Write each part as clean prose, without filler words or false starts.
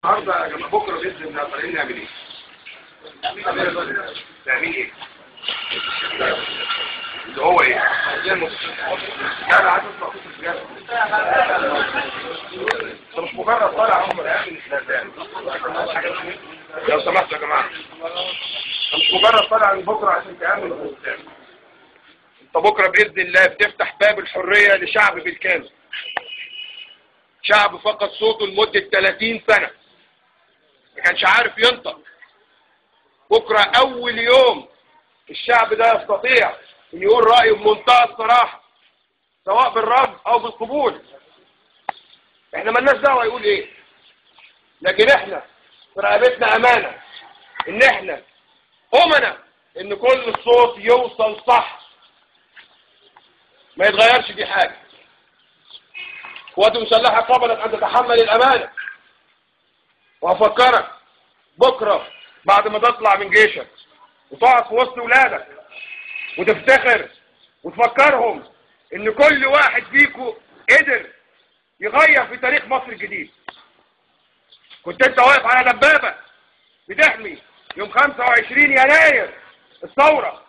النهارده يا جماعة، بكره باذن الله طالعين نعمل ايه؟ تعمل ايه؟ اللي هو ايه؟ يعني عايز اسمع صوت الرجالة. انت مش مجرد طالع عمر يا اخي. لو سمحتوا يا جماعة، انت مش مجرد طالع من بكره عشان تعمل الاسلام. انت بكره باذن الله بتفتح باب الحرية لشعب بالكامل. شعب فقد صوته لمدة 30 سنة، ما كانش عارف ينطق. بكره اول يوم الشعب ده يستطيع ان يقول رايه بمنتهى الصراحة، سواء بالرفض او بالقبول. احنا مالناش دعوه يقول ايه، لكن احنا في رقبتنا امانه ان احنا امنا ان كل الصوت يوصل صح، ما يتغيرش في حاجة. قوات المسلحة قبلت ان تتحمل الامانة. وهفكرك بكره بعد ما تطلع من جيشك وتقعد في وسط ولادك وتفتخر وتفكرهم ان كل واحد فيكم قدر يغير في تاريخ مصر الجديد. كنت انت واقف على دبابة بتحمي يوم 25 يناير الثورة،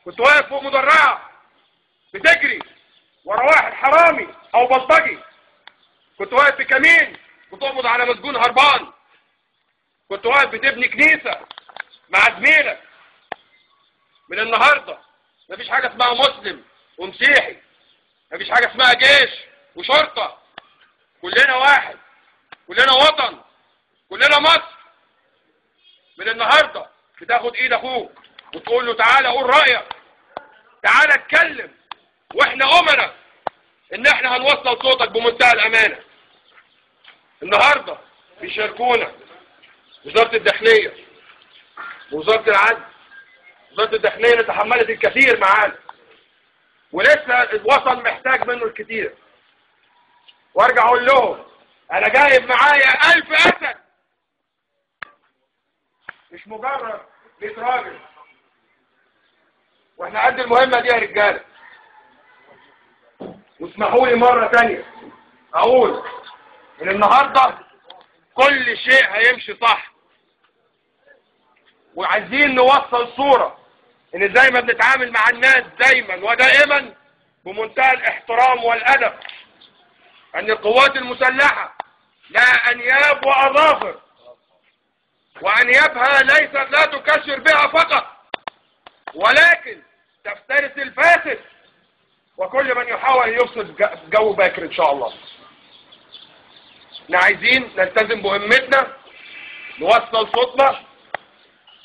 كنت واقف فوق مدرعه بتجري ورا واحد حرامي او بلطجي، كنت واقف في كمين بتقبض على مسجون هربان، كنت واقف بتبني كنيسة مع زميلك. من النهارده مفيش حاجة اسمها مسلم ومسيحي، مفيش حاجة اسمها جيش وشرطه، كلنا واحد، كلنا وطن، كلنا مصر. من النهارده بتاخد ايد اخوك وتقول له تعالى قول رايك، تعالى اتكلم، واحنا امنا ان احنا هنوصل صوتك بمنتهى الامانة. النهارده بيشاركونا وزارة الداخلية ووزارة العدل. وزارة الداخلية اللي تحملت الكثير معانا، ولسه الوطن محتاج منه الكثير. وارجع اقول لهم انا جايب معايا 1000 اسد، مش مجرد 100 راجل. واحنا قد المهمة دي يا رجاله. واسمحوا لي مرة ثانية اقول ان النهارده كل شيء هيمشي صح، وعايزين نوصل صوره ان زي ما بنتعامل مع الناس دايما ودائما بمنتهى الاحترام والادب، ان القوات المسلحة لها انياب واظافر، وانيابها ليست لا تكشر بها فقط، ولكن تفترس الفاسد وكل من يحاول ان يفسد جو باكر ان شاء الله. احنا عايزين نلتزم بمهمتنا، نوصل صوتنا،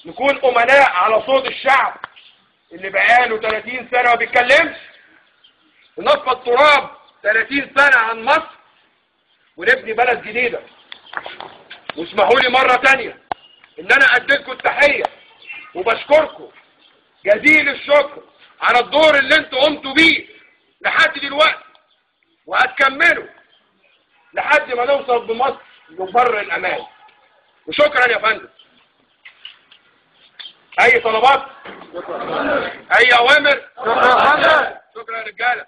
نكون امناء على صوت الشعب اللي بقاله 30 سنة ما بيتكلمش، ننفض تراب 30 سنة عن مصر ونبني بلد جديدة. واسمحوا لي مرة ثانية ان انا اديلكم التحية وبشكركم جزيل الشكر على الدور اللي انتوا قمتوا بيه لحد دلوقتي، وهتكملوا لحد ما نوصل بمصر لبر الامان. وشكرا يا فندم. اي طلبات؟ اي اوامر؟ شكرا يا رجاله.